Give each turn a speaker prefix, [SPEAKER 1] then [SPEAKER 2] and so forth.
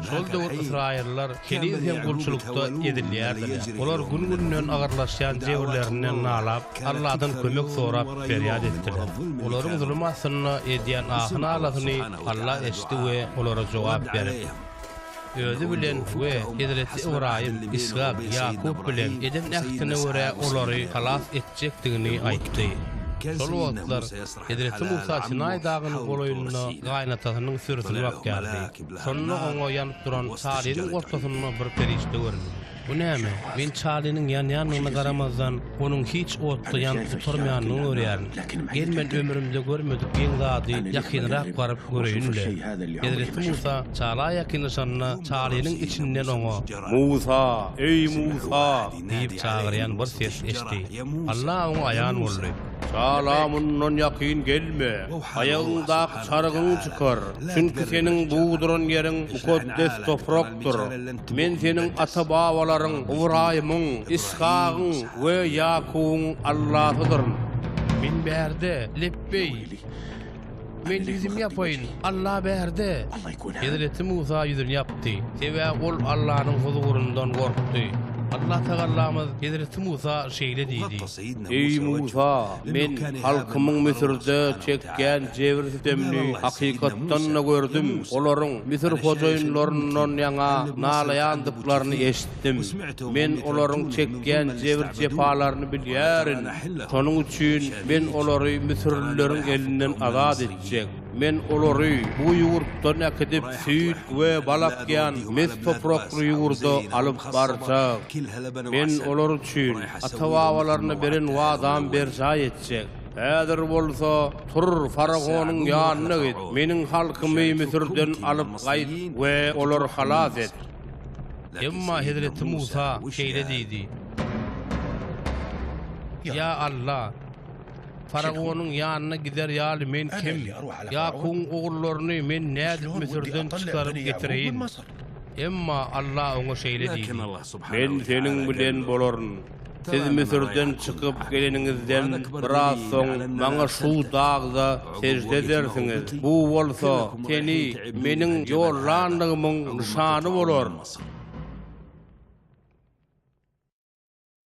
[SPEAKER 1] Şol döwür ysraýyllylar heniz hem gulçulykda ezilýärdiler. Olar gün-günden agyrlaşýan jebirlerinden nalap, Alladan kömek sorap perýat etdiler. Olaryň zulum astynda edýän ahy-nalasyny Alla eşitdi we olara jogap berip, Özi bilen we hezreti Ybraýym, Yshak, Ýakup bilen eden ähtine görä olary halas etjekdigini aýtdy. Şol wagtlar Hezreti Musa Sinaý dagynyň golaýynda gaýynatasynyň sürüsini bakýardy. Şonda oňa ýanyp duran çalynyň ortasynda bir perişde göründi. Bu näme? Men çalynyň ýanýandygyna garamazdan, onuň hiç otda ýanyp gutarmaýandygyny görýärin. Gel men ömrümde görmedik geň zady ýakynrak baryp göreýin-le. Hezreti Musa çala ýakynlaşanda, çalynyň içinden oňa.
[SPEAKER 2] Musa, eý Musa!
[SPEAKER 1] Diýip çagyrýan bir ses eşdi. Allah oňa aýan boldy.
[SPEAKER 2] Çala mundan ýakyn gelme, aýagyňdaky çarygyňy çykar, çünki seniň bu duran ýeriň mukaddes toprakdyr. Men seniň ata-babalaryň Ybraýymyň, Yshagyň we Ýakubyň Allasydyryn.
[SPEAKER 1] Men bärde, lepbeý! Men ýüzümi ýapaýyn, Alla bärde! Hezreti Musa ýüzüni ýapdy. Sebäbi ol Allanyň huzuryndan gorkdy. Allatagallamyz hezreti Musa şeýle diýdi.
[SPEAKER 2] Eý, Musa! Men halkymyň Müsürde çekýän jebir-sütemini hakykatdan-da gördüm, olaryň müsür hojaýynlaryndan ýaňa nalaýandyklaryny eşitdim. Men olaryň çekýän jebir-jepalaryny bilýärin. Şonuň üçin Men olary müsürlileriň elinden azat etjek. Men olary bu ýurtdan äkidip, süýt we bal akýan mes toprakly ýurda alyp barjak. Men olar üçin ata-babalaryna beren wadamy berjaý etjek. Häzir bolsa, tur, faraonyň ýanyna git, meniň halkymy Müsürden alyp gaýt we olary halas et.
[SPEAKER 1] Emma hezreti Musa şeýle diýdi. Ýa Alla! Faraonyň ýanyna gider ýaly men kim? Ýakubyň ogullaryny men nädip Müsürden çykaryp getireýin? Emma Alla oňa şeýle diýdi.
[SPEAKER 2] Men seniň bilen bolaryn. Siz Müsürden çykyp geleniňizden biraz soň maňa şu dagda sežde edersiňiz. Bu bolsa seni Meniň ýollandygymyň nyşany bolar.